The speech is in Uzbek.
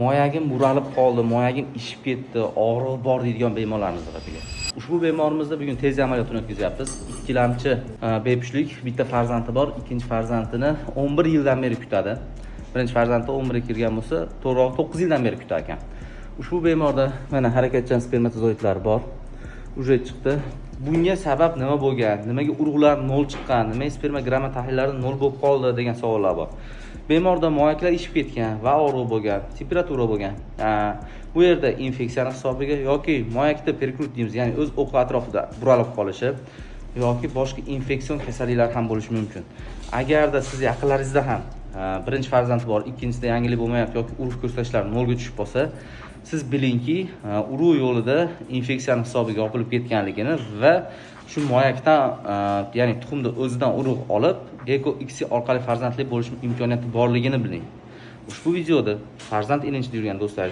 Moyagim buralib qoldi, moyagim ishib ketdi, og'rig'i bor deydigan bemorlarimiz diqqatiga. Ushbu bemorimizda bugun tez amaliyotini o'tkazyapmiz. Ikkilamchi bepushtlik, bitta farzandi bor, ikkinchi farzandini 11 yildan beri kutadi. Birinchi farzandi 11 ga kirgan bo'lsa, to'g'rirog'i 9 yildan beri kutar ekan. Ushbu bemorda mana harakatchan spermatozoidlar bor. Уже chiqdi. Bunga sabab nima bo'lgan? Nimaga urug'lar nol chiqqan? Nimaga spermogramma tahlillari nol bo'lib qoldi degan savollar bor. Bemorda moyaklar ishib ketgan va og'riq bo'lgan, temperatura bo'lgan. Bu yerda infeksiyani hisobiga yoki moyakda перекрут deymiz, ya'ni o'z o'qi atrofida buralib qolishi yoki boshqa infeksion kasalliklar ham bo'lishi mumkin. Agarda siz yaqinlaringizda ham birinchi farzandi bor, ikkinchisida yangilik bo'lmayapti yoki urug' ko'rsatishlar nolga tushib qolsa, siz bilingki, urug' yo'lida infeksiyani hisobiga yopilib ketganligini va shu moyakdan, ya'ni tuxumni o'zidan urug' olib, EKO ICSI orqali farzandli bo'lish imkoniyati borligini biling. Ushbu videoda farzand ilinjida yurgan do'stlaringiz